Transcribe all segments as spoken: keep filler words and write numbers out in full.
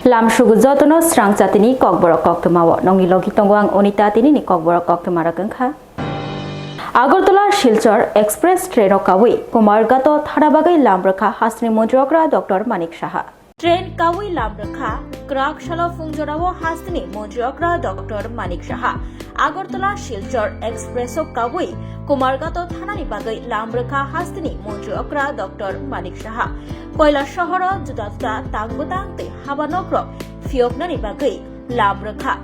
Lamsugu jotono srang chatini kokborok koktwmao. Nongni logi tongo ang Onita, tinini kokborok koktwma rok wngkha. Agartala Silchar Express train o kawi Kumarghato thana bagwi lam rwkha hasteni montri okra Doctor Manik Saha. Train kawi lam rwkha kwrak salo phungjorao hasteni montri okra Doctor Manik Saha. Agartala Silchar Express o kawi Kumarghato thanani bagwi lam rwkha hasteni montri okra Doctor Manik Saha. Koila sohoro juda juda tang bwtang tei haba nokrok phiyoknani bagwi lam rwkha.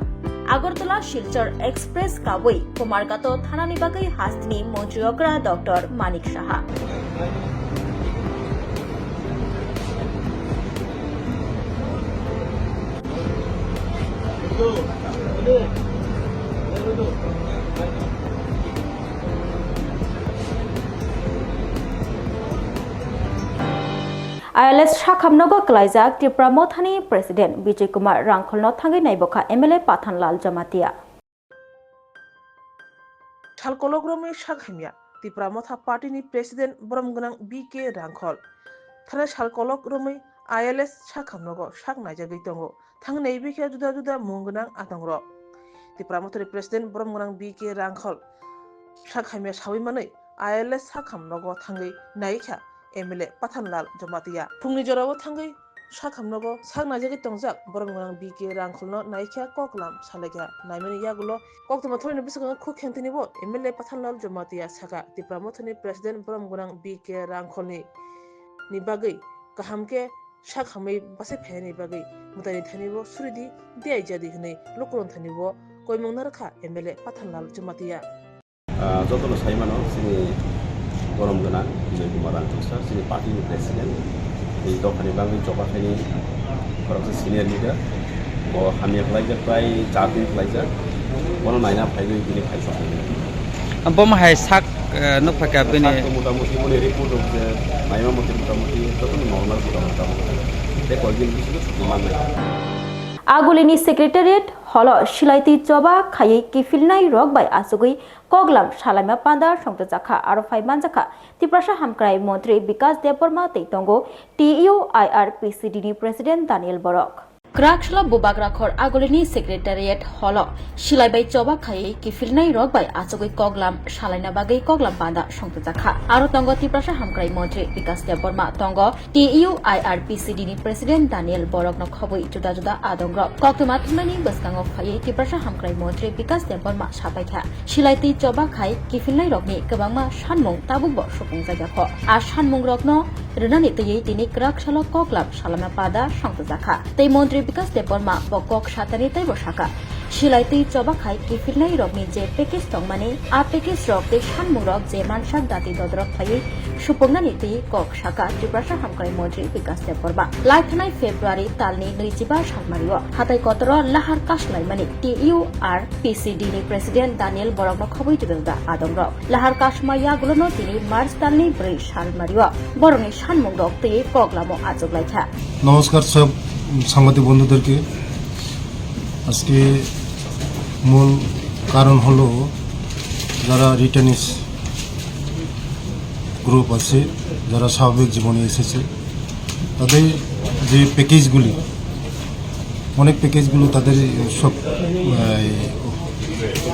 Agartala Silchar Express kawi Kumarghato thanani bagwi hasteni montri okra Doctor Manik Saha. I L S sakhamnogo kwlaijak Tipra Mothani President Bijoy Kumar Rangkholno thangwi naibokha M L A Pathan Lal Jamatia. Salkolok romwi sak hamya Tipra Motha Party ni President borom gwnang B K Rangkhol. Thana salkolok romwi I L S sakhamnogo sak naijagwi tongo. Thang naibikha juda juda mung gwnang atongrok. Tipra Mothani President borom gwnang B K Rangkhol sak hamya sawi manwi I L S sakham nogo thangwi naikha M L A Pathan Lal Jamatia. Phungni jorao thangwi sakham nogo sak naijagwi tongjak borom gwnang B K Rangkholno naikha koklam salaikha. Naimani yagulo koktwma thorni bwskango khuk khentini bo M L A Pathan Lal Jamatia saka Tipra Mothani President borom gwnang B K Rangkholni ni bagwi kaham khe sak hamwi bachai phainani bagwi mwtaini thani bo suri di, diai jadi hwnwi lukurokni thani bo koimung narwkha M L A Pathan Lal Jamatia. Ah, jotono sai mano chini borom gwnang Bijoy Kumar Rangkholsa, chini party ni president, tei dophani bagwi choba khaini khoroksa senior leader. Bo hamya khlaijak, prai char din khlaijak. Bono naina phaiwi bini phai sokmani. Bomo hai sak, eh, nukphakha bini. Sak to motamuti boni report rok je naima moti motamuti jotono normal motamuti. Tei koikdin bisingo chuti mannai. Agulini Secretariat holo silai twi choba khaiwi kiphilnai rok bai achugwi koklam salaima panda songchajakha, aro phai manjakha Tiprasa Hamkrai Montri Bikas Debbarma tei tongo T U I R P C D ni President Daniel Borok. Kwrak salo Bubagra Khor Agulini Secretariat holo silai bai choba khaiwi kiphilnai rok bai achugwi koklam salaina bagwi koklam panda songchajakha. Aro tongo Tiprasa Hamkrai Montri Bikas Debbarma, tongo T U I R P C D ni President Daniel Borokno khobwi juda juda adongrok. Koktwma thumnaini bwskango phaiwi Tiprasa Hamkrai Montri Bikas Debbarma sapaikha, silai twi choba khai kiphilnairokni kwbangma sanmung tabukbo supungjakya kho. A sanmungrokno rwnani twiwi tini kwrak salo koklam salaima panda songchajakha. Tei Montri Bikas Debbarma bo kok satani teibo saka, silai twi choba khai kiphilnairokni je package tongmani, a package rok tei sanmungrok je mansak dati dodorok phaiwi supuknani twi kok saka Tiprasa Hamkrai Montri Bikas Debbarma. Lai thanai February talni nwichiba salmario hatai kotoro lahar kaslaimani T U R P C D ni President Daniel Borokno khobwi juda juda adongrok. Lahar kasma yagulono tini March talni bwrwi salmario borokni sanmungrok twi koklamo achuklaikha. নমস্কার সব সাংবাদিক বন্ধুদেরকে। আজকে মূল কারণ হলো যারা রিটার্নিস গ্রুপ আছে, যারা স্বাভাবিক জীবনে এসেছে, তাদের যে প্যাকেজগুলি, অনেক প্যাকেজগুলো তাদের সব, আহ,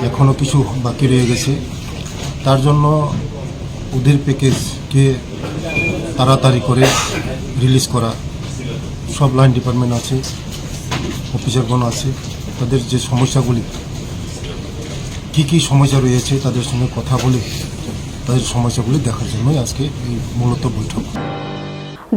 এখনো কিছু বাকি রয়ে গেছে। তার জন্য ওদের প্যাকেজকে তাড়াতাড়ি করে রিলিজ করা, সব লাইন ডিপার্টমেন্ট আছে, অফিসারগণ আছে, তাদের যে সমস্যাগুলি, কি কি সমস্যা রয়েছে, তাদের সঙ্গে কথা বলে তাদের সমস্যাগুলি দেখার জন্যই আজকে এই মূলত বৈঠক।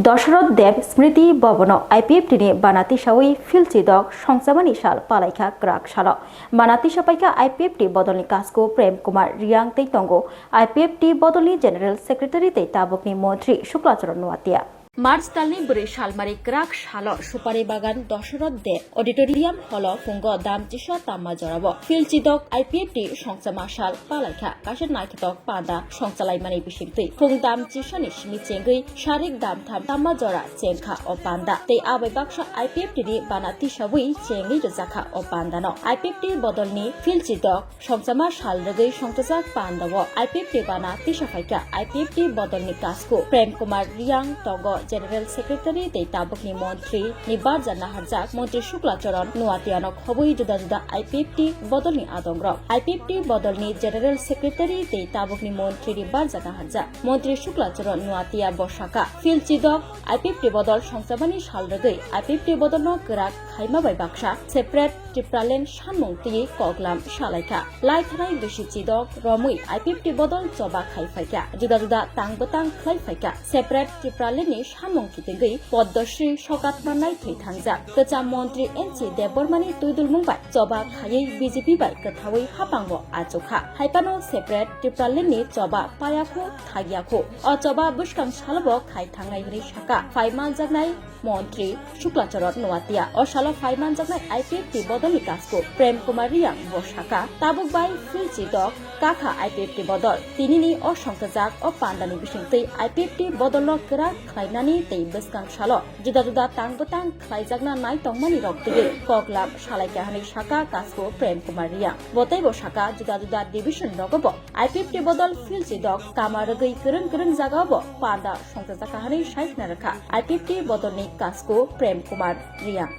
Dosoroth Deb Smriti Bhavan-o I P F T ni bana tisawi philchidok songchamani sal palaikha kwrak salo. Bana tisa paikha I P F T bodolni kasku Prem Kumar Riang tei tongo I P F T bodolni General Secretary tei tabukni Montri Shukla Charan Noatia. March talni bwrwi salmari kwrak salo Supari Bagan Dosoroth Deb Auditorium Hall-o phungo dam chisa tamma jorao philchidok I P F T songchama sal palaikha. Kaisa naithothok panda songchalaimani bisingtwi phung dam chisani simi chengwi sarik dam tham tamma jora chengkha o panda. Tei abai baksa I P F T ni bana tisawi chengwi rwjakha o pandano. I P F T bodolni philchidok songchama sal rwgwi songchajak pandao I P F T bana tisa phaikha. I P F T bodolni kasku Prem Kumar Riang tongo General Secretary tei tabukni montri ni barja naharjak Montri Shukla Charan Nuatiano khobwi juda juda I P F T bodolni adongrok. I P F T bodolni General Secretary tei tabukni montri ni barja naharjak Montri Shukla Charan Nuatia bo sakha, Phil Chidok, I P F T bodol songchabani sal rwgwi I P F T bodolno kwrak khaima bai baksa separate Tipraland sanmung twiwi koklam salaikha. Lai thanai bisi chidok romwi I P F T bodol choba khai phaikha. Juda juda tang bwtang khlai phaikha. Separate Tipralandni sanmung kitingwi Padma Shri Sokatma naithwi thangjak. Kwcham montri N C Debbarmani twidulmung bai choba khaiwi B J P bai kwthawi hapangbo achukha. Haipano separate Tipralandni choba payakhu thagyakhu. O choba bwskang salobo khai thangnai hwnwi sakha. Phai manjaknai Montri Shukla Charan Nuatia. O salo phai manjaknai I P F T bodolni kasku Prem Kumar Riang bo sakha, tabuk bai Phil Chidok kakha I P F T bodol. Tinini o songkajak o pandani bisingtwi I P F T bodolno kwrak khlainani tei bwskang salo juda juda tang bwtang khlaijakna nai tongmani rok twiwi koklam salaikha hwnwi sakha kasku Prem Kumar Riang. Bo teibo sakha, juda juda division rogo bo I P F T bodol Phil Chidok kama rwgwi kwrwng kwrwng jagao bo panda songchajakha hwnwi sai khna rwkha I P F T bodolni kasku Prem Kumar Riang.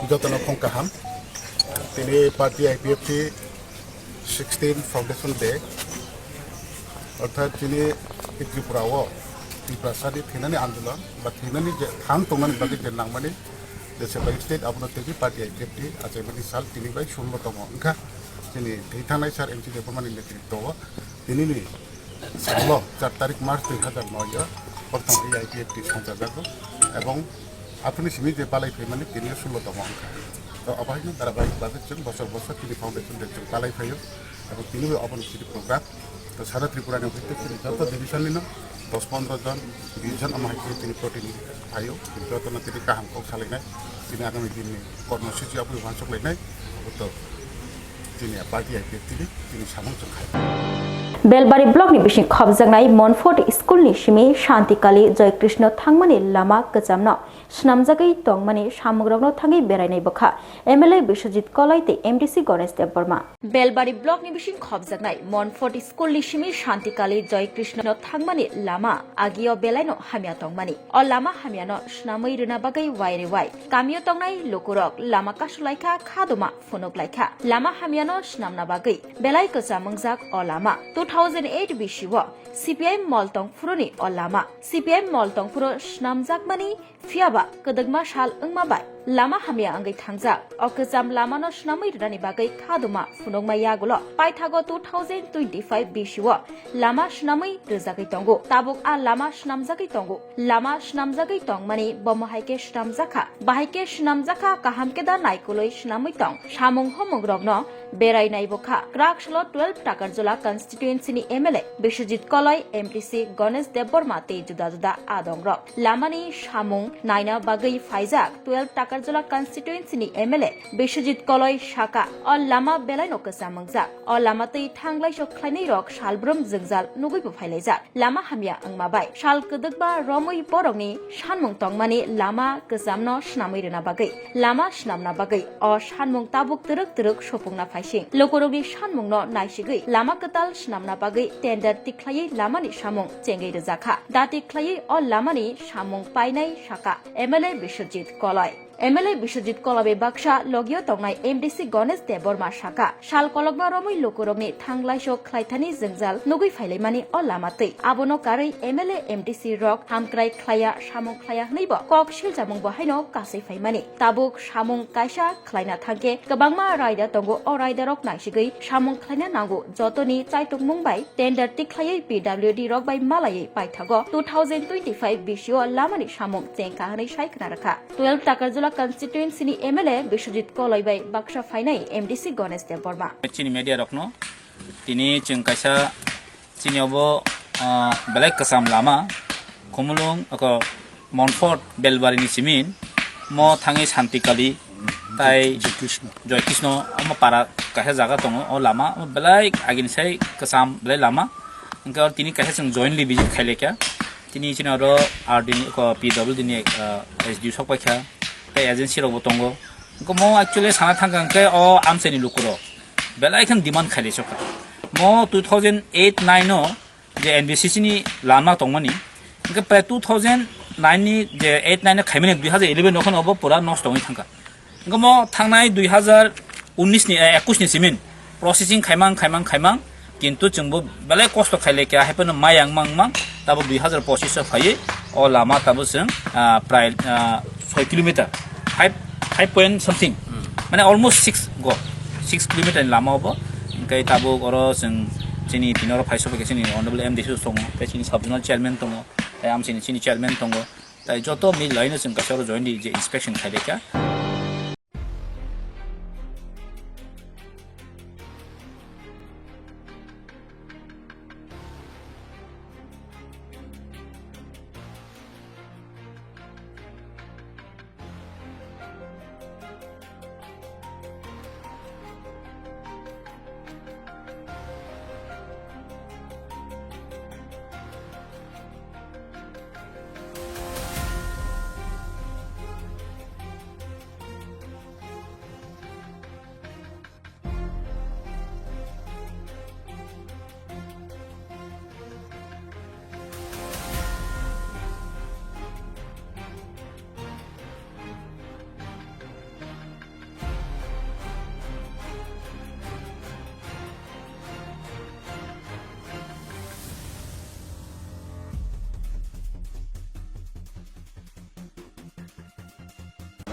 Jotono khong kaham. Tini party I P F T sixteen Foundation Day, orthat tini Tripura o Tiprasani thinani andolon ba thinani je thang tongmani bagwi je nangmani je separate state abono tini party I P F T achaimani sal tini bai sullo tongo wngkha. Tini thwi thangnai sir M C Debbarmani netritwo o tinini salo char tarik March dui hazar noi o prothom I P F T songchajago ebong aphuruni simi je balai phaimani tini sullo tongo wngkha. To abohaino dharabahik bagwi chwng bosor bosor tini foundation day chwng balai phaio ebong tini bai obono chini program. To sara Tripura ni hwnkhe chini joto division ni no dos pondro jon, bis jon omo hai khe tini protinidhi phaio. Tini jotono tini kaham kok salainai, tini agami din ni kormosuchi aboni uansuk lainai, abo to tini party I P F T ni tini samung chwng khai. Belbari block ni bising khobjaknai Monfort school ni simi Shanti Kali Joy Krishna thangmani lama kwchamno swnamjagwi tongmani samungrokno thangwi berainai bwkha M L A Biswajit Koloi tei M D C Ganesh Debbarma. Belbari block ni bising khobjaknai Monfort school ni simi Shanti Kali Joy Krishna no thangmani lama agio belaino hamya tongmani. O lama hamyano swnamwi rwna bagwi wai re wai kamio tongnai lukurok lama kasulaikha, khaduma phunuklaikha. Lama hamyano swnamna bagwi belai kwcham wngjak o lama. Two thousand eight bisio C P I M mol tongphuruni o lama. C P I M mol tongphuru swnamjakmani Phiya ba kwdwkma sal wngma bai lama hamya wngwi thangjak. O kwcham lamano swnamwi rwnani bagwi khaduma phunukma yagulo paithago two thousand twenty-five bisio lama swnamwi rwjagwi tongo. Tabuk a lama swnamjagwi tongo. Lama swnamjagwi tongmani bomo hai khe swnamjakha. Bahai khe swnamjakha, kaham khe da naikolwi swnamwi tong. Samung homungrokno berai nai bwkha. Kwrak salo twelve Takarjala constituency ni M L A Biswajit Koloi, M D C Ganesh Debbarma tei juda juda adongrok. Lamani samung naina bagwi phaijak twelve Takarjala constituency ni M L A Biswajit Koloi saka, o lama belaino kwcham wngjak. O lama twi thanglaisok khlainairok salbrum jwngjal nugwibo phailaijak. Lama hamya wngma bai sal kwdwkma romwi borokni sanmung tongmani lama kwchamno swnamwi rwna bagwi, lama swnamna bagwi o sanmung tabuk twrwk twrwk supungna phaising. Lukurokni sanmungno naisigwi lama kwtal swnamna bagwi tender tikhlaiwi lamani samung chengwi rwjakha. Dati khlaiwi o lamani samung painai saka M L A Biswajit Koloi. M L A Biswajit Koloi bai baksa logio tongnai M D C Ganesh Debbarma saka, sal kolokma romwi lukurokni thanglaisok khlaithani jwngjal nugwi phailaimani o lama twi. Abono karwi M L A M D C rok hamkrai khlaiya, samung khlaiya hwnwibo kok siljamung bo haino kasui phaimani. Tabuk samung kaisa khlaina thangkhe kwbangma raida tongo, o raidarok naisigwi samung khlaina nango. Jotoni chaitokmung bai tender tikhlaiwi P W D rok bai malaiwi paithago two thousand twenty-five bisio lamani samung chengkha hwnwi sai khna rwkha. Twelve Takarjala constituency ni M L A Biswajit Koloi bai baksa phainai M D C Ganesh Debbarma. Chini media rokno tini chwng kaisa chini obo, ah, belai kwcham lama Khumulwng, oko Monfort Belbari ni simin mo thangwi Santi Kali tai Joy Krishna omo para kaisa jaga tongo, o lama omo belai agini sai kwcham belai lama. Hwnkhe oro tini kaisa chwng jointly visit khailaikha. Tini chini oro R D ni, oko P W D ni, ah, S D O sok paikha, tei agency rokbo tongo. Hwnkhe mo actually sana thangkha hwnkhe o amchaini lukurok belai kheno demand khailaisokha. Mo two thousand eight nine o je N B C C ni lama tongmani, hwnkhe prai two thousand nine ni je eight nine ni khaimani dui hazar eleven no kheno obo pura nosto wngwi thangkha. Engkamo thangnai dui hazar unis ni, eh, ekus ni simin processing khaimang, khaimang, khaimang, kintu chwngbo belai kosto khailai kha, haiphano mayang mang mang, tabo dui hazar pochis o phaiwi o lama tabo chwng, ah, prai, ah, soi kilometer, five, five point something, mane almost six go, six kilometer ni lama obo. Hingke tabuk oro chwng chini tini oro phai sokphaikha chini honorable M D C tongo, tei chini sub zonal chairman tongo, tei amchini chini chairman tongo. Tai joto mil laino chwng kaisa oro join di je inspection khailai kha.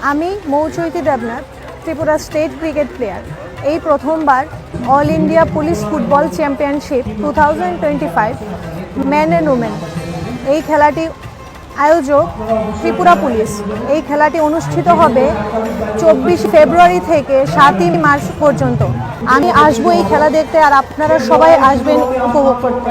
আমি Mouchoiti Debnath, Tripura state cricket player. এই প্রথমবার all India police football championship two thousand twenty five men and women, এই খেলাটি আয়োজক ত্রিপুরা পুলিশ। এই খেলাটি অনুষ্ঠিত হবে চব্বিশ ফেব্রুয়ারি থেকে সাতই মার্চ পর্যন্ত। আমি আসবো এই খেলা দেখতে, আর আপনারা সবাই আসবেন উপভোগ করতে।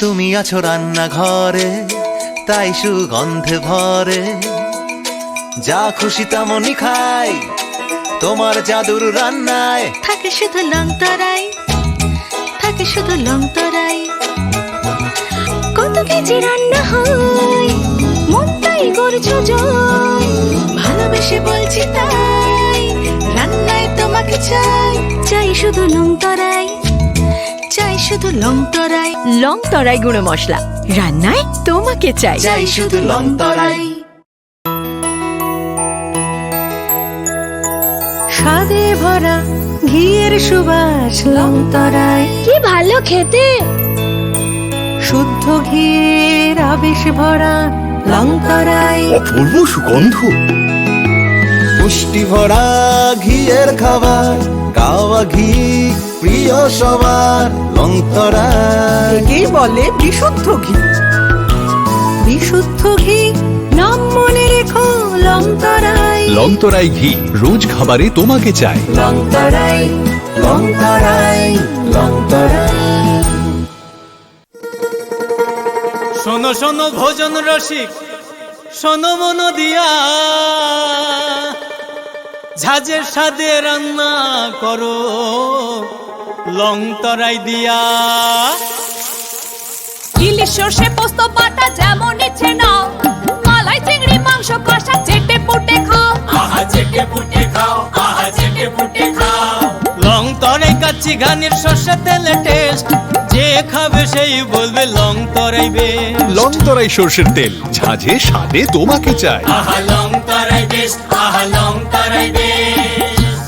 তুমি আছো রান্নাঘরে, তাই সুগন্ধে ভরে। যা খুশি তেমনই খাই, তোমার জাদুর রান্নায়। থাকে শুধু লংতরাই, থাকে শুধু লংতরাই। কত কেজি রান্না হয়, মন তাই কি করছো জয়? ভালোবেসে বলছি তাই, রান্নায় তোমাকে চাই। চাই শুধু লং তরাই, চাই শুধু লং তরাই। লং তরাই গুঁড়ো মশলা, রান্নায় তোমাকে চাই। চাই শুধু লং তরাই। স্বাদে ভরা ঘিয়ের সুবাস লং তরাই। কি ভালো খেতে! শুদ্ধ ঘিয়ের আবেশ ভরা লং তরাই। অপূর্ব সুগন্ধ। পুষ্টি ভরা ঘিয়ের খাবার, গাওয়া ঘি প্রিয় সবার, লং তরাই। একেই বলে বিশুদ্ধ ঘি। বিশুদ্ধ ঘি, নাম মনে রেখো লং তরাই। লং তরাই ঘি, রোজ খাবারে তোমাকে চাই। লং তরাই, লং তরাই, লং তরাই। শোনো শোনো ভোজন রসিক, শোনো মন দিয়া, ঝাঁঝের স্বাদে রান্না করো লং তরাই দিয়া। ইলিশ সর্ষে পোস্ত বাটা যেমন ইচ্ছে নাও, মালাই চিংড়ি মাংস কষা চেটে পুটে খাও। আহা চেটে পুটে খাও, আহা চেটে পুটে খাও। লং তরাই কাচ্চি ঘানির সর্ষে তেলে টেস্ট, যে খাবে সেই বলবে লং তরাই বেস্ট। লং তরাই সর্ষের তেল, ঝাঁঝে স্বাদে তোমাকে চাই। আহা লং তরাই বেস্ট, আহা লং তরাই best.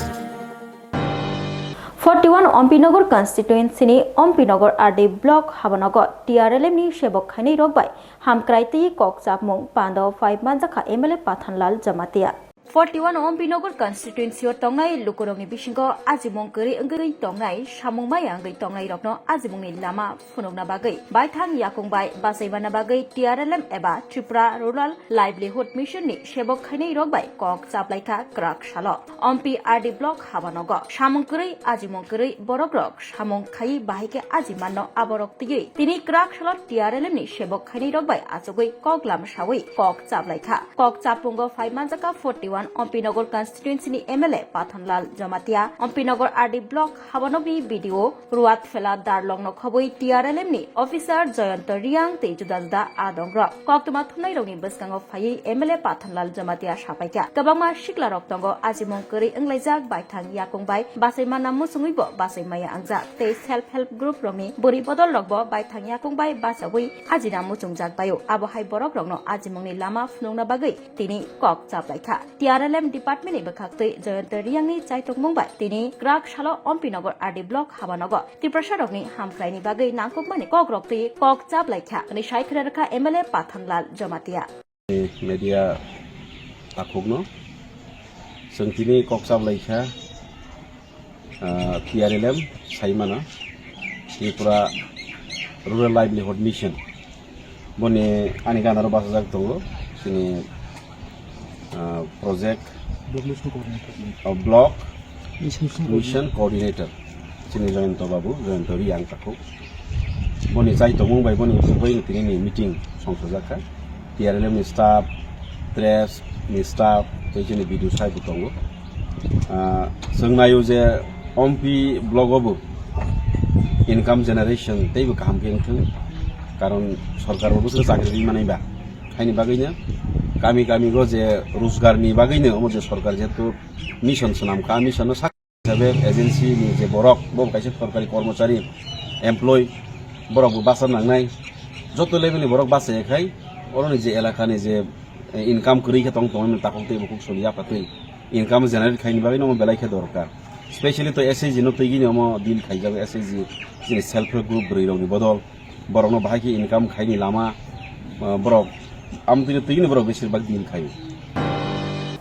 Forty one Ompinagar constituency ni Ompinagar R D block habanogo T R L M ni sebok khainai rok bai hamkrai twi kok chapmung panda o phai manjakha M L A Pathanlal Jamatia. Forty one Ompinagar constituency o tongnai lukurokni bisingo ajimung kwrwi wngwi tongnai, samung maya wngwi tongnai rokno ajimungni lama phunukna bagwi baithang yakung bai bachai manna bagwi T R L M eba Tripura Rural Livelihood Mission ni sebok khainai rok bai kok chaplaikha kwrak salo. Ompi R D block habanogo samung kwrwi ajimung kwrwi borok rok samung khaiwi bahai khe aji manno aborok twiwi tini kwrak salo T R L M ni sebok khainai rok bai achugwi kok lam sawi kok chaplaikha. Kok chapungo phai manjakha forty one Ompinagar constituency ni M L A Pathanlal Jamatia, Ompinagar R D block habanogni B D O Ruat Phela Darlong no khobwi T R L M ni officer Jayanta Riang tei juda juda adongrok. Koktwma thumnairokni bwskango phaiwi M L A Pathanlal Jamatia sapaikha. Kwbangma siklarok tongo ajimung kwrwi wnglaijak, baithang yakung bai bachai manna muchungwibo bachai maya wngjak tei self help group rokni bwrwi bodol rokbo baithang yakung bai bachawi ajina muchungjak baio. Abo hai borok rokno ajimungni lama phunukna bagwi tini kok chaplaikha. T R L M department ni bwkhaktwi Jayanta Riang ni chaitokmung bai tini kwrak salo Ompinagar R D block habanogo Tiprasa rokni hamkraini bagwi nangkukmani kok rok twi kok chaplaikha hwnwi sai khwna rwkha M L A Pathanlal Jamatia. Media takhukno chwng tini kok chaplaikha. Ah, T R L M saimano Tripura Rural Livelihood Mission, boni ani ganaro bachajak tongo chini, ah, project, Block Mission Coordinator. Oh, block Mission Mission Coordinator. Coordinator chini Jayanta babu, Jayanta Riang takhuk. Boni chai tongmung bai boni usubai tini ni meeting songsojakha. T R L M ni staff, Tres ni staff, tei chini B D O sai bo tongo. Ah, chwng naio je Ompi block o bo income generation tei bo kaham khe wngthung. Karon sorkar bo bwswk chakri rwi manai ba. Haini bagwi no kami kami go je rojgar ni bagwi no omo je sorkar jehetu mission swnam kha, mission no sak hisabe agency ni je borok, bo kaisa sorkari kormochari, employee, borok bo basa nangnai. Joto level ni borok basa ya khai, oro ni je elaka ni je, eh, income kwrwi khe tong tong takhuk tei bukhuk soli yapha twi income generate khaini bagwi no belai khe dorkar. Specially to S H G no twi gini omo deal khaijago, S H G chini self help group bwrwi rok ni bodol. Borokno bahai khe income khaini lama, ah, borok amtwino twino borok besir bak din khaio.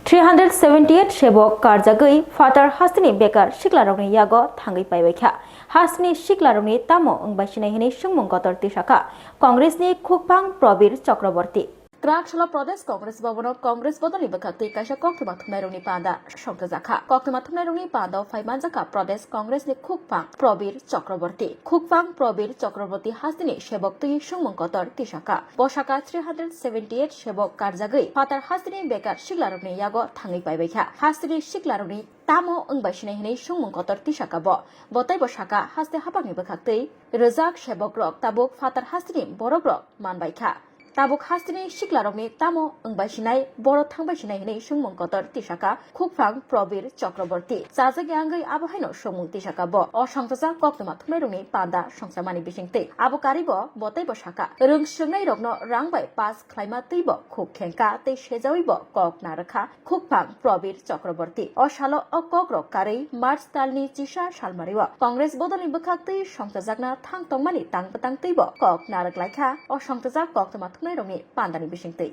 Three hundred seventy eight sebok karjagwi phatar hasteni bekar siklarokni yago thangwi paibaikha. Hasteni siklarokni tamo wngbai sinai hwnwi swngmung kotor tisakha Congressni khukphang Probir Chakraborty. Kwrak salo Pradesh Congress Bhavan o Congress bodolni bwkhaktwi kaisa koktwma thumnairokni panda songchajakha. Koktwma thumnairokni panda o phai manjakha Pradesh Congress ni khukphang Probir Chakraborty. Khukphang Probir Chakraborty hasteni sebok twi swngmung kotor tisakha. Bo saka three hundred seventy eight sebok karjagwi phatar hasteni bekar siklarokni yago thangwi paibaikha. Hasteni siklarokni tamo wngbai sinai hwnwi swngmung kotor tisakha bo. Bo teibo saka haste haphangni bwkhaktwi rwjak sebokrok tabuk phatar hasteni borokrok manbaikha. Tabuk hasteni siklarokni tamo wngbai sinai, boro thangbai sinai hwnwi swngmung kotor tisaka khukphang Probir Chakraborty. Chajak yangwi abo haino swngmung tisaka bo. O songchajak koktwma thumnairokni panda songchamani bisingtwi abo karibo bo teibo saka, rwng swngnairokno rang bai pass khlaima twibo khuk khengkha tei sejawibo kok narwkha. Khukphang Probir Chakraborty. O salo o kokrok karwi March talni chisa salmario Congress bodolni bwkhaktwi songchajakna thang tongmani tang bwtang twibo kok narwk laikha o songchajak koktwma thumnairokni pandani bisingtwi.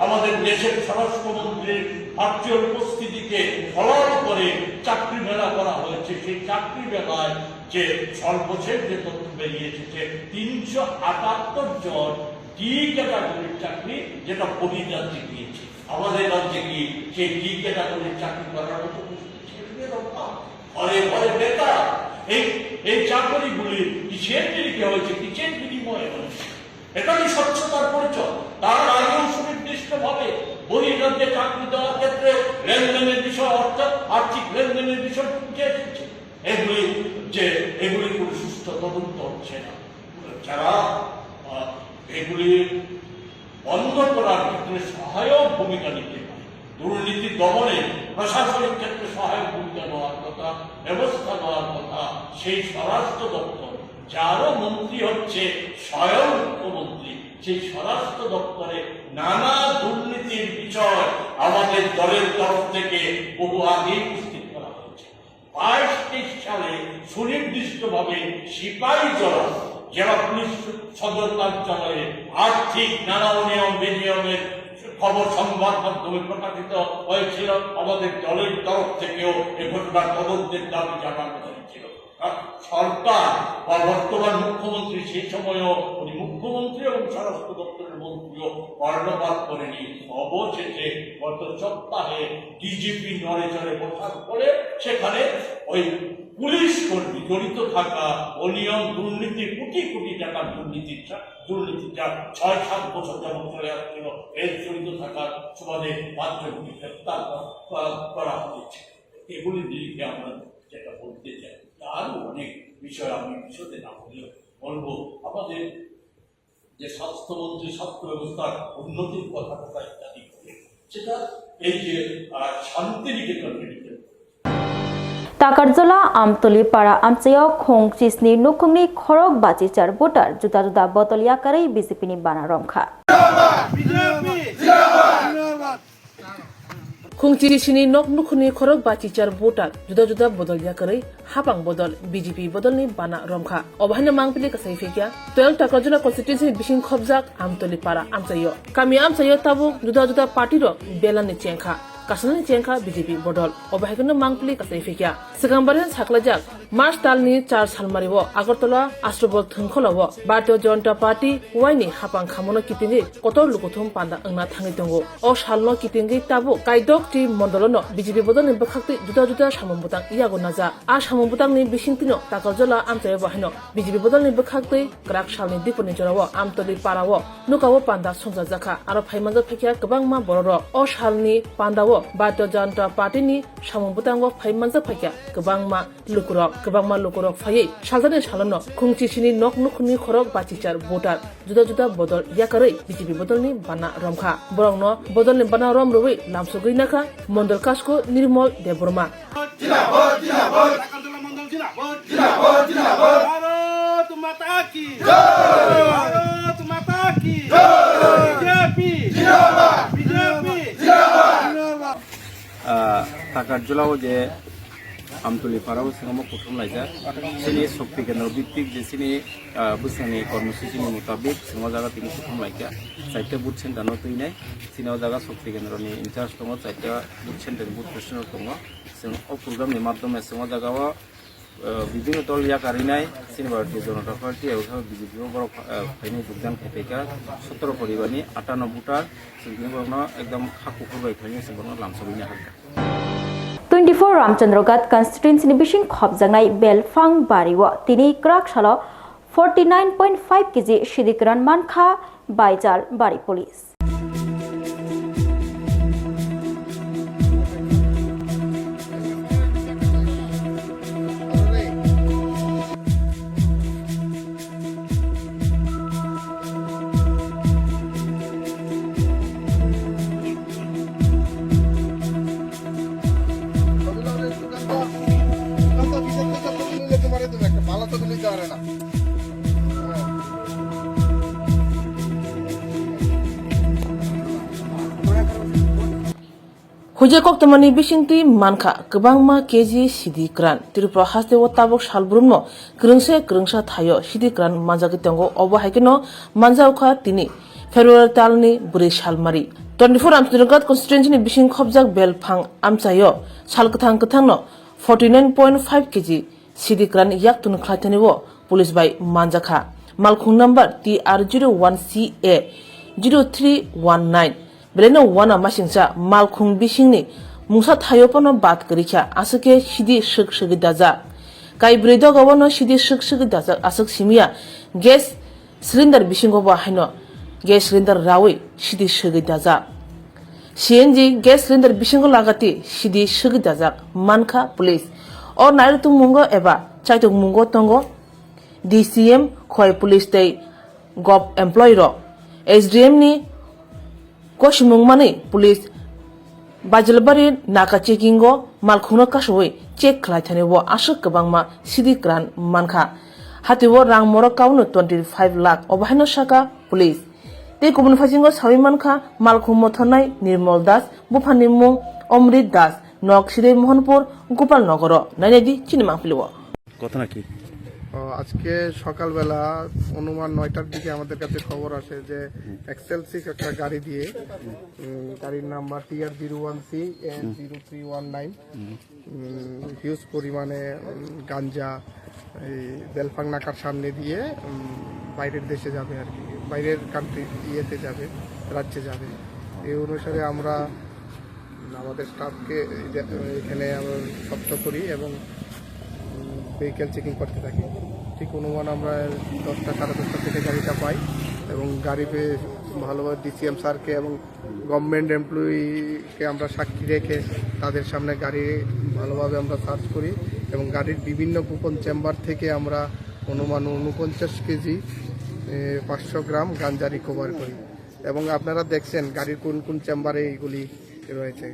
আমাদের দেশের স্বরাষ্ট্রমন্ত্রীর ভার্চুয়াল উপস্থিতিকে ফলাও করে চাকরি মেলা করা হয়েছে। সেই চাকরি মেলায় যে সর্বশেষ যে তথ্য বেরিয়ে এসেছে, তিনশো আটাত্তর জন ডি ক্যাটাগরির চাকরি, যেটা বহির্রাজ্যে গিয়েছে। আমাদের রাজ্যে কি সেই ডি ক্যাটাগরির চাকরি করার মতো উপস্থিত ছেলেদের অভাব? ঘরে ঘরে বেকার। এই, এই চাকরিগুলি কিসের নিরিখে হয়েছে, কিসের বিনিময়ে হয়েছে? এটা কি স্বচ্ছতার পরিচয়? তার আগেও সুনির্দিষ্টভাবে বহির্রাজ্যে চাকরি দেওয়ার ক্ষেত্রে লেনদেনের বিষয়, অর্থাৎ আর্থিক লেনদেনের বিষয় উঠে এসেছে। এগুলি যে, এগুলি কোনো সুষ্ঠু তদন্ত হচ্ছে না। যারা, আহ, এগুলি বন্ধ করার ক্ষেত্রে সহায়ক ভূমিকা নিতে পারে, দুর্নীতি দমনে প্রশাসনিক ক্ষেত্রে সহায়ক ভূমিকা নেওয়ার কথা, ব্যবস্থা নেওয়ার কথা, সেই স্বরাষ্ট্র দপ্তর, যারও মন্ত্রী হচ্ছে স্বয়ং মুখ্যমন্ত্রী, সেই স্বরাষ্ট্র দপ্তরে নানা দুর্নীতির বিষয় আমাদের দলের তরফ থেকে বহু আগেই উপস্থিত করা হয়েছে। বাইশ তেইশ সালে সুনির্দিষ্টভাবে সিপাহীজলা জেলা পুলিশ সদর কার্যালয়ে আর্থিক নানা অনিয়ম বিনিয়মের খবর সংবাদ মাধ্যমে প্রকাশিত হয়েছিল। আমাদের দলের তরফ থেকেও এ ঘটনার তদন্তের দাবি জানানো হয়েছিল। কারণ সরকার বা বর্তমান মুখ্যমন্ত্রী, সেই সময়ও উনি মুখ্যমন্ত্রী এবং স্বরাষ্ট্র দপ্তরের মন্ত্রীও কর্ণপাত করেনি। অবশেষে গত সপ্তাহে ডিজিপি নড়েচড়ে বসার ফলে সেখানে ওই পুলিশ কর্মী জড়িত থাকা অনিয়ম, দুর্নীতি, কোটি কোটি টাকার দুর্নীতির চা-, দুর্নীতির যা ছয় সাত বছর যাবত চলে আসছিল, এর জড়িত থাকার সুবাদে পাঁচজনকে গ্রেপ্তার করা, করা, করা হয়েছে। এগুলি নিয়ে আমরা যেটা বলতে চাই, আরও অনেক বিষয় আমি বিশদে না বললেও বলবো। আমাদের যে স্বাস্থ্যমন্ত্রী, স্বাস্থ্য ব্যবস্থার উন্নতির কথা কথা ইত্যাদি বলে, সেটা এই যে, আহ, Santiniketan medical Takarjala Amtoli para amchaio khung chisni nukhungni khorok bachichar voter juda juda bodol yakarwi B J P ni bana romkha. Khungchisini nok nukhuni khorok bachichar voter juda juda bodol yakarwi hapang bodol B J P bodolni bana romkha. Obo haino mangpili kasai phikya twelve Takarjala constituency ni bising khobjak Amtoli para amchaio. Kami amchaio tabuk juda juda party rok belani chengkha. Kasalni chengkha B J P bodol. Obo haikhe mangpili kasai phikya. Swkang barin saklaijak March talni char salmario Agartala Astrobol thwngkholao Bharatiya Janata Party Y ni hapang khamono kitingwi kotor lukuthum panda wngna thangwi tongo. O salno kitingwi tabuk Kaidok T mondolono B J P bodolni bwkhaktwi juda juda samung bwtang yago naja. A samung bwtangni bisingtwino Takarjala amchaio bo haino B J P bodolni bwkhaktwi kwrak salni diponi jorao Amtoli parao nukao panda songchajakha. Aro phaimanjak phaikha kwbangma bororok. O salni pandao Bharatiya Janata Party ni samung bwtango phaimanjak phaikha kwbangma lukurok. Kwbangma lukurok phaiwi saljakni salono khungchisini nok nukhungni khorok bachichar voter juda juda bodol yakarwi B J P bodolni bana romkha. Borokno bodolni bana rom rwwi lamsogwi nakha Mondol Kasko Nirmol Debbarma. Jindabad, jindabad. Takarjala Mondol jindabad. Jindabad, jindabad. Bharat Mata ki. Jai. Bharat Mata ki. Jai. B J P. Jindabad. B J P. Jindabad. Ah, Takarjala o je Amtoli para o singamo kuthum laijak. Chini Shakti Kendra biptik je chini, ah, bwswngni kormosuchi ni mutabik singo jaga tini kuthum laikha. Chaita booth center no twinai. Chini o jaga Shakti Kendra ni in charge tongo, chaita booth center ni booth president rok tongo. Chwng o program ni madhyome chwng o jaga o, eh, bibhinno dol yakarinai, chini Bharatiya Janata Party, abo khe B J P o borok, eh, phainai jogdan khai paikha, sotoro poribar ni atanno voter, chwng tini borokno ekdom kha kuphur bai phainai chwng borokno lamsogwi nai hakha. Twenty-four Ramchandra Ghat constituency ni bising khopjaknai Belphang bari o tini kwrak salo forty nine point five K G sidi kwran mankha Baijal bari police. Huija koktwmani bisingtwi mankha kwbangma K G sidi kwran. Tripura hasteo tabuk salbrumno kwrwngsa kwrwngsa thaio sidi kwran manjagwi tongo. Obo hai kheno manjakha tini February talni bwrwi salmari. Twenty-four Amsinagar constituency ni bising khopjak belphang amchaio sal kwthang kwthangno forty nine point five K G sidi kwran yak tun khlai thani o police bai manjakha. Malkhung number T R zero one C A zero three one nine. Belai no wana masingcha malkhung bisingni mungsa thaio pono bad kwrwi kha, aswk khe sidi swk swgwi dajak. Kaibrwi doga o no sidi swk swgwi dajak, aswk simiya gas cylinder bisingo bo haino gas cylinder rawi sidi swgwi dajak. C N G gas cylinder bisingo lagati sidi swgwi dajak mankha police. O nairutung mungo eba chaitung mungo tongo D C M, Khowai police tei gov employee rok. S D M ni kosimung manwi police Baijalbari naka checking o malkhungno kasowi check khlai thani o aswk kwbangma sidi kwran mankha. Hatio rang morok kauno twenty five lakh, obo haino saka police. Tei kubun phasingo sawi mankha malkhung mothornai Nirmol Das, buphani mung Omrit Das, nok Sidai Mohanpur, Gopal Nogoro. Nainai di chini mangpili o. ঘটনা কি? ও, আজকে সকালবেলা অনুমান নয়টার দিকে আমাদের কাছে খবর আসে যে এক্সেল সিক্স একটা গাড়ি দিয়ে, উম, গাড়ির number T R zero one C N zero three one nine, উম, হিউজ পরিমাণে, উম, গাঞ্জা এই বেলফাং নাকার সামনে দিয়ে, উম, বাইরের দেশে যাবে আর কি, বাইরের কান্ট্রি ইয়েতে যাবে, রাজ্যে যাবে। এই অনুসারে আমরা আমাদের স্টাফকে এখানে আমরা শক্ত করি এবং ভেহিকেল চেকিং করতে থাকি। ঠিক অনুমান আমরা দশটা, সাড়ে দশটা থেকে গাড়িটা পাই এবং গাড়ি পেয়ে ভালোভাবে ডি সি এম স্যারকে এবং গভর্নমেন্ট এমপ্লয়িকে আমরা সাক্ষী রেখে তাদের সামনে গাড়ি ভালোভাবে আমরা সার্চ করি এবং গাড়ির বিভিন্ন গোপন চেম্বার থেকে আমরা অনুমান ঊনপঞ্চাশ কেজি, এ, পাঁচশো গ্রাম গাঞ্জা রিকভার করি। এবং আপনারা দেখছেন গাড়ির কোন কোন চেম্বারে এইগুলি রয়েছে।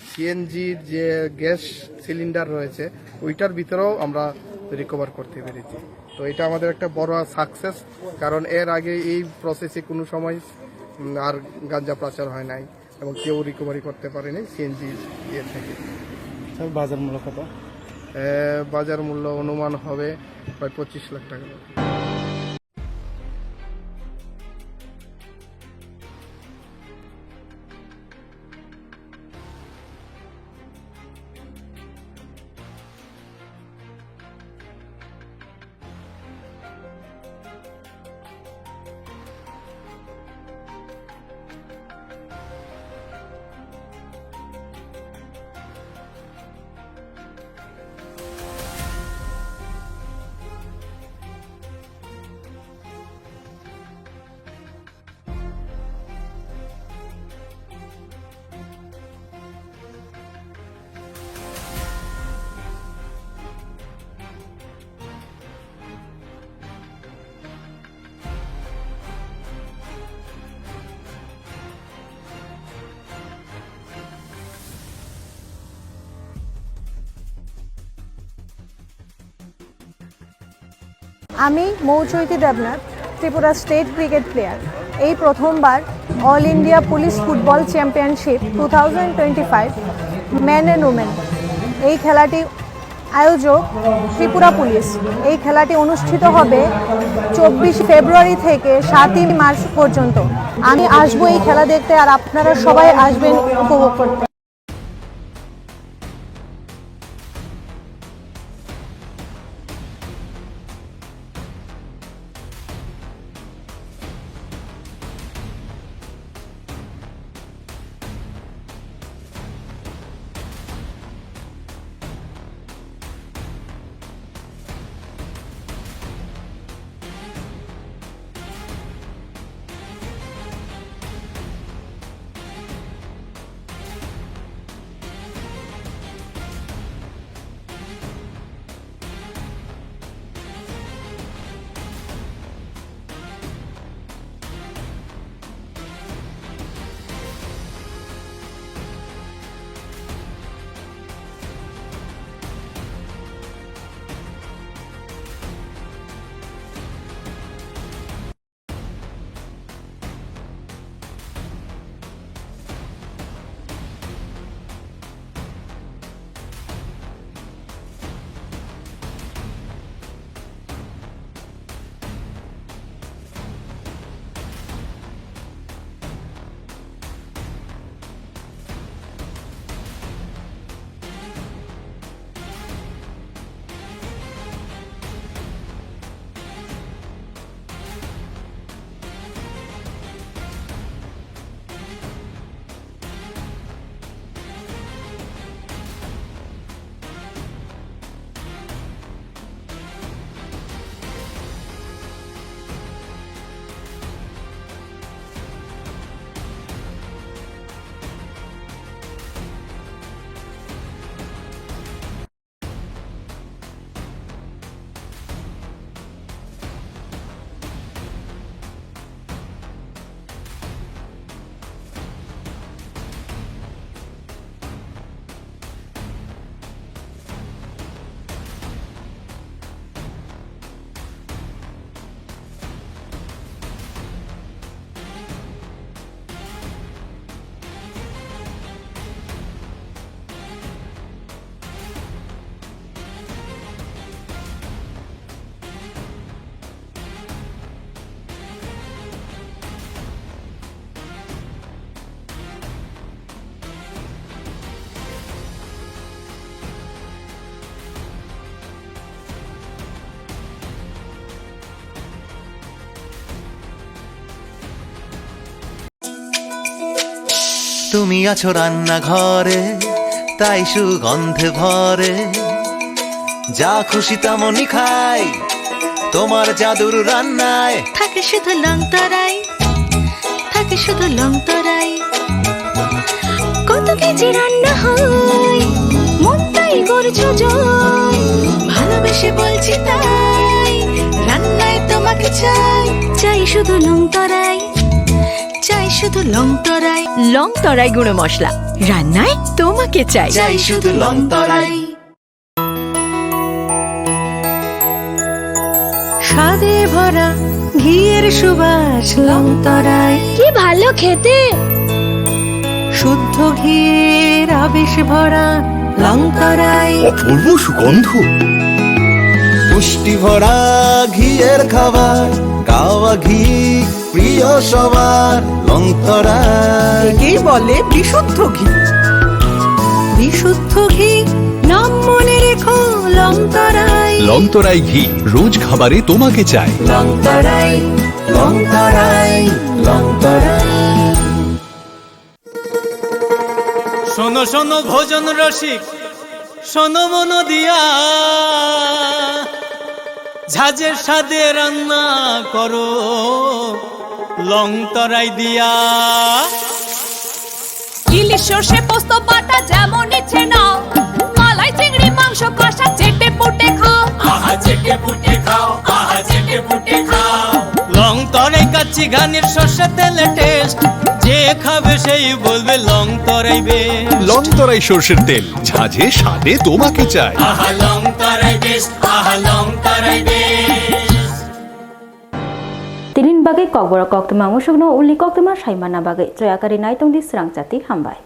সিএনজির যে গ্যাস সিলিন্ডার রয়েছে, ওইটার ভিতরেও আমরা রিকভার করতে পেরেছি। তো এটা আমাদের একটা বড় সাকসেস, কারণ এর আগে এই প্রসেসে কোনো সময়, উম, আর গাঞ্জা পাচার হয় নাই এবং কেউ রিকভারি করতে পারেনি সিএনজি ইয়ে থেকে। স্যার, বাজার মূল্য কত? এ, বাজার মূল্য অনুমান হবে প্রায় পঁচিশ লাখ টাকা। আমি Mouchoiti Debnath, Tripura state cricket player. এই প্রথমবার all India police football championship two thousand twenty five men and women, এই খেলাটি আয়োজক ত্রিপুরা পুলিশ। এই খেলাটি অনুষ্ঠিত হবে চব্বিশ ফেব্রুয়ারি থেকে সাতই মার্চ পর্যন্ত। আমি আসবো এই খেলা দেখতে, আর আপনারা সবাই আসবেন উপভোগ করতে। তুমি আছো রান্নাঘরে, তাই সুগন্ধে ভরে। যা খুশি তেমনই খাই, তোমার জাদুর রান্নায়। থাকে শুধু লং তরাই, থাকে শুধু লং তরাই। কত কেজি রান্না হয়, মন তাই করছো জয়। ভালোবেসে বলছি তাই, রান্নায় তোমাকে চাই। চাই শুধু লং তরাই, চাই শুধু লং তরাই। লং তরাই গুঁড়ো মশলা, রান্নায় তোমাকে চাই। চাই শুধু লং তরাই। স্বাদে ভরা ঘিয়ের সুবাস লং তরাই। কি ভালো খেতে! শুদ্ধ ঘিয়ের আবেশ ভরা লং তরাই। অপূর্ব সুগন্ধ। পুষ্টি ভরা ঘিয়ের খাবার, কাওয়া ঘি প্রিয় সবার, লং তরাই। একেই বলে বিশুদ্ধ ঘি। বিশুদ্ধ ঘি, নাম মনে রেখো, লং তরাই। লং তরাই ঘি, রোজ খাবারে তোমাকে চাই। লং তরাই, লং তরাই, লং তরাই। শোনো, শোনো, ভোজন রসিক, শোনো মন দিয়া, ঝাঁঝের স্বাদে রান্না করো লং তরাই দিয়া। ইলিশ সর্ষে পোস্ত বাটা যেমন ইচ্ছে নাও, মালাই চিংড়ি মাংস কষা চেটে পুটে খাও। আহা চেটে পুটে খাও, আহা চেটে পুটে খাও। লং তরাই কাচ্চি ঘানির সর্ষে তেলে টেস্ট, যে খাবে সেই বলবে লং তরাই বেস্ট। লং তরাই সর্ষের তেল, ঝাঁঝে স্বাদে তোমাকে চাই। আহা লং তরাই বেস্ট, আহা লং তরাই best. Tinin bagwi kokborok koktwma musukno uli koktwma sai manna bagwi choyakari naitongdi swrang chati, hambai.